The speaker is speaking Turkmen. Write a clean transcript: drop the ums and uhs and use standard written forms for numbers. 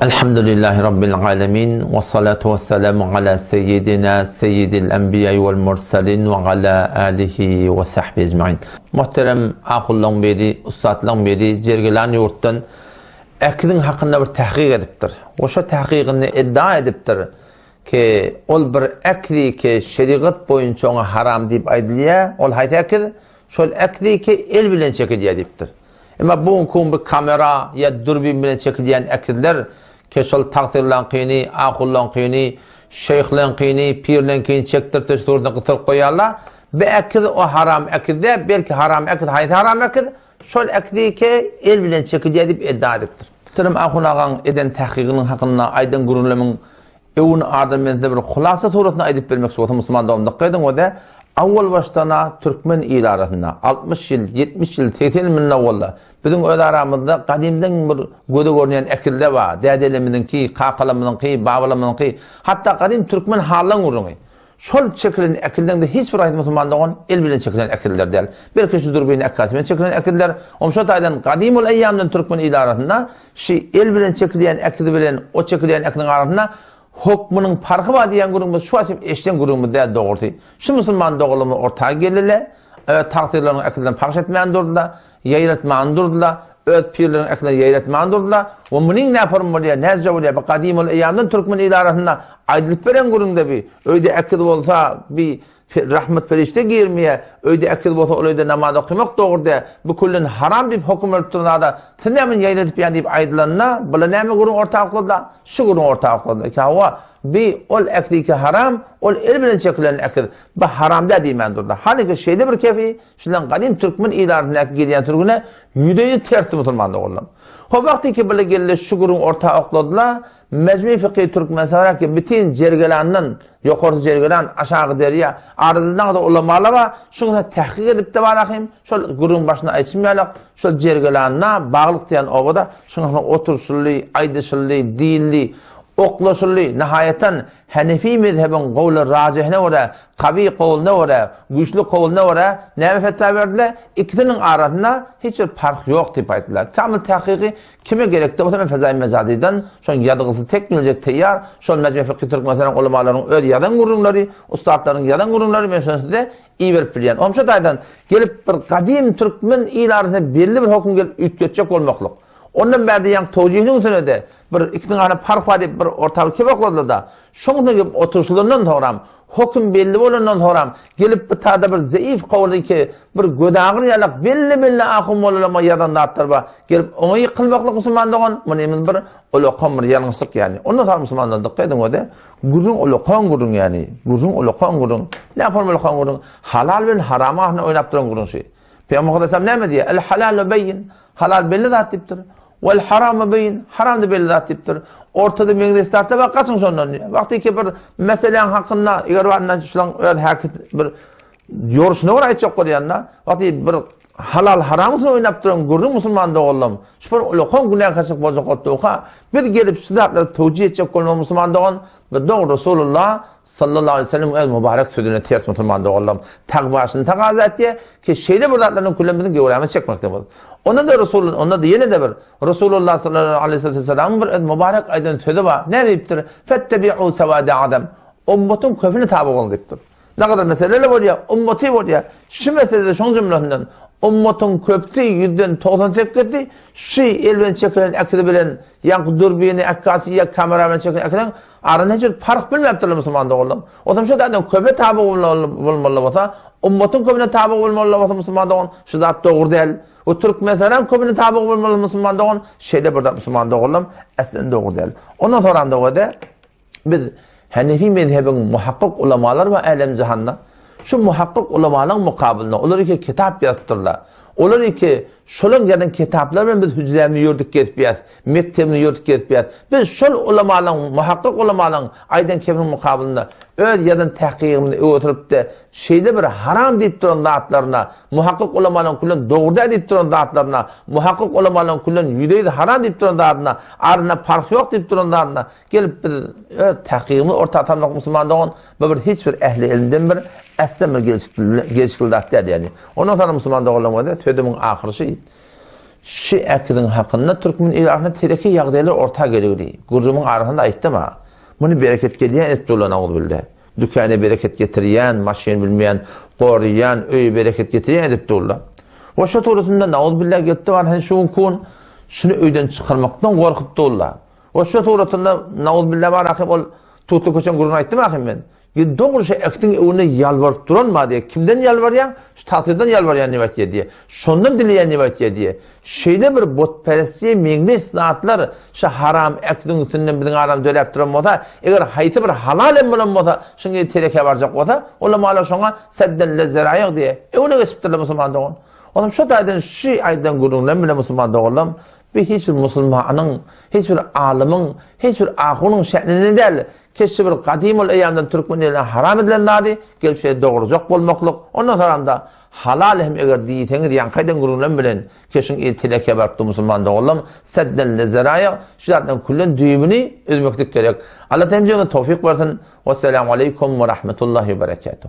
Elhamdülillahi Rabbil alemin we salatu we selamu ala seyyidina seyyidil enbiýa wal mursalin we ala alihi we sahbihi ecmain. Muhterem ahullaň biri, ussatlaň biri Jergilan ýurtdan äkiziň hakynda bir tahkyk edipdir. We şo tahkygynda iddia edipdir ki ol bir äkizi ki şerigat boýunça oňa haram diýip aýdylýar. Ol haýsy äkiz? Şol äkizi ki el bilen çekilýär diýipdir. Emma bu günki gün bu kamera ýa dürbin bilen çekilýän ekizler ke şol tagtyrlaňkyny, ahullaňkyny, şeýhleňkini, pirleňkini çekdirip-de suratyna gysyryp goýýarlar. Bu ekiz o haram ekiz däl, belki haram ekiz haýsy haram ekiz? Şol ekizi ke el bilen çekilýär diýip edda edipdir. Muhterem ahun agaň eden tahkygynyň hakynda aýdan gürrüňlemiň Öwün adam men size bir hulasa suratynda aýdyp bermekçi bolsam musulman dogan dykgat ediň ode awwal başdana türkmen il arasynda 60 ýyl 70 ýyl 80 ýyl mundan owalda biziň öz aramyzda gadymdan bir göze görünýän ekizler bar dädelerimiziňki kakalarymyzyňky babalarymyzyňky hatda gadym türkmen halylaryň gürrüňi şol çekilen ekizleňde hiç bir haýsy musulman dogan el bilen çekilen ekizler däl belki şu dürbin ekkasy bilen çekilen ekizler om şo taýdan gadymul eýýamdan türkmen il arasynda Şi el bilen çekilýän ekiz bilen o çekilýän ekiziň arasynda hokmunyň parhy bar diýýän gürrüňimiz şu wagt hem eşiden gürrüňimiz däl dogrusy. Şu musulman doganlarymyz orta geldiler, öz tagtyrlarynyň ekizlerini pagş etmän durdular, ýaýratman durdular, öz pirleriniň ekizlerini ýaýratman durdular we munyň näform bolýar, näce bolýar, bu gadymul eýýamdan türkmen il arasynda aýdylyp beren gürrüňde bi öýde ekiz bolsa bi Rahmet perişde girmeýär, öýde ekiz bolsa ol öýde namaz okamak dogry däl, bu küllen haram diýip hokum berip duran zada siz näme muny ýaýradyp ýan diýip aýdylanda, bula näme gürrüň orta okladylar? Şu gürrüň orta okladylar ki hawa, bi ol ekziki haram, ol el bilen çekilen ekiz, bu haram däl diýmän durdylar. Hanyki şeýle bir kefi şundan gadym türkmen ilatyndaky gelýän sürgüne ýüze-ýüz tersdi musulman doganlarym. Hop wagtyki bula geldi şu gürrüň orta okladylar, Mejmi Fykhy Türkmenistana ki bitin Jergelandan, ýokarsy Jergelan, aşagy derýa, arada nagda ulamalar bar, şuňa tahkyk edip-de bar ahym, şol gürrüň başynda aýtşym ýalak, şol Jergelanda, Baglyk diýen obada şuňa oturyşyldy, aýdyşyldy, diýildi, oklaşyldy, nahaýatan Hanefi mezhebiň gowly rajihine görä, kawy gowluna görä, güýçli gowluna görä näme fetwa berdiler? Ikisiniň arasynda hiç bir parh ýok diýip aýtdylar. Kamyl tahkyky Kime gerekde bolsa men Fezail Mejazydan şoň ýazgysy tekmiljek teýýar, şol Mejme Fykhy Türkmenistanyň ulamalarynyň öz ýazan gürrüňleri, ussatlaryň ýazan gürrüňleri men şony size iberip bilýän. Oňça taýdan gelip bir gadym türkmen il arasynda belli bir hokum gelip üýtgetjek bolmaklyk. Ondan bärde ýaňky towjihiniň üstüne-de bir ikisiniň arasynda parh bar diýip bir orta bir kep okladylar-da. Şoň üstüne gelip oturyşylandan soňram Höküm belli bolandan soram, gelip bu tada bir zeif kowly ki, bir gözagyr ýalak belli-belli ahun mollalama ýazan zatlar bar. Gelip oňa ýykylmaklyk musulman dogan, muny emiz bir ulakan bir ýalňyşlyk ýani. Ondan soň musulmanlar dykgat ediň öde, gürrüň ulakan gürrüň ýani. Gürrüň ulakan gürrüň. Ne form ulakan gürrüň? Halal bilen haram arasynda oýnap duran gürrüň şu. Pygamber aleyhisselam näme diýýär? El halalu beýin. Halal belli zat diýipdir. Wal haramu beýin. Haram da belli zat diýipdir. Ortada meňzeş zatlar bar, gaçyň şondan diýýär. Wagty ki bir meseläň hakynda eger baryndan şulaň öz häki bir ýoruşyna görä aýtjak bolýanda, wagty bir halal haram üçin oýnap duran gürrüň musulman doganlarym, şu bir ulakan günäkärçilik boljak bolup durka, biz gelip şu zatlary towjih etjek bolmak musulman dogan, Bu dogry Resulullah sallallahu aleyhi ve sellem öz mübarek sözüne ters musulman doganlarym tagbaşyny tagaza etdi ki şeýle bir zatlardan küllen biziň göwrämiz çekmekde bol. Onda da Resulullah onda da ýene de bir Resulullah sallallahu aleyhi ve sellem bir öz mübarek aýdan sözi bar. Näme diýipdir? Fettebi'u sawada adam. Ummatyň köpüne taby boluň diýipdir. Ne kadar meseleler bolýar, ummaty bolýar. Şu meselede şoň jümlesinden ummatyň köpüsi ýüzden 98-i şu el bilen çekilen ekri bilen ýaňky dürbini, ekkasy ýa kamera bilen çekilen ekriň arasynda hiç bir parh bilmäpdirler musulman doganlar. Otam şu zaten köpe taby bolmaly bolsa, ummatyň köpüne taby bolmaly bolsa musulman dogan, şu zat dogry däl. Bu Türkmenistanyň köpüne taby bolmaly musulman dogan, şeýle bir zat musulman doganlar äslen dogry däl. Ondan soran dogry Biz Hanefi mezhebiň muhakkyk ulamalary bar älem jahanda. Şu muhakkyk ulamalaryň mukabylynda olar iki kitap ýazypdyrlar. Olar iki şolaryň ýazan kitaplary bilen biz hüjrämizi ýördük gezipýäs, mekdebimizi ýördük gezipýäs. Biz şol ulamalaryň, muhakkyk ulamalaryň aýdan kepiniň mukabylynda öz ýazan tahkygymyzy öwürip-de şeýle bir haram diýip duran zatlaryna, muhakkyk ulamalaryň küllen dogry däl diýip duran zatlaryna, muhakkyk ulamalaryň küllen ýüze-ýüz haram diýip duran zadyna, arasynda parh ýok diýip duran zadyna Gelip biz öz tahkygymyzy orta atanok musulman dogan, bu bir hiç bir ähli ilimden bir äslen bir gelşikli, gelşikli zat däl ýani. Ondan sonra musulman doganlaryň özi sözümiň ahyry şy. Şu äkidiň hakynda türkmen il arasynda teleke ýagdaýlar orta geligdi. Gürrüňiň arasynda aýtdym-a. Muny bereket gelýän edip durlar naguzbille. Dükana bereket getirýän, maşyn bilmeýän, goraýan, öýe bereket getirýän edip durlar. We şo suratynda naguzbille gelipdi bar sen şu günki gün şuny öýden çykarmakdan gorkup durlar. We şo suratynda naguzbille bar ahym ol tutly köçäň gürrüňini aýtdym ahym men. Ýa dogry şu äktiň öňünde ýalbaryp duran bar diýýär. Kimden ýalbarýaň? Şu tagtyrdan ýalbarýan diýip aýtýar diýýär. Şondan dileýän diýip aýtýar diýýär. Şeýle bir butperestçiye meňzeş zatlar şu haram äktiň üstünden biziň aramyzda döräp duran bolsa, eger haýsy bir halal hem bolan bolsa, şuň ýeri telekä barjak bolsa, ulamalar şoňa sedden lezzeraýyg diýýär. Öňüne geçipdirler musulman dogan. Onam şu taýdan şu aýdan gürrüňlerim bilen musulman doganlarym bu hiç bir musulmanyň, hiç bir alymyň, hiç bir ahunyň şä'nine däl. Keşde bir gadym ol eýýamdan türkmen eline haram edilen zady gelip şeýle dogrujak bolmaklyk, ondan soramda halal hem eger diýseňiz ýaňky aýdan gürrüňlem bilen keşiň eli teleke barypdy musulman doganlam sedden lezeraýa şu zatlaryň küllen düýbüni üzmeklik gerek. Allah hemjemize towfyk bersin. Wesselamu aleýkum we rahmetullahi we berekatuh.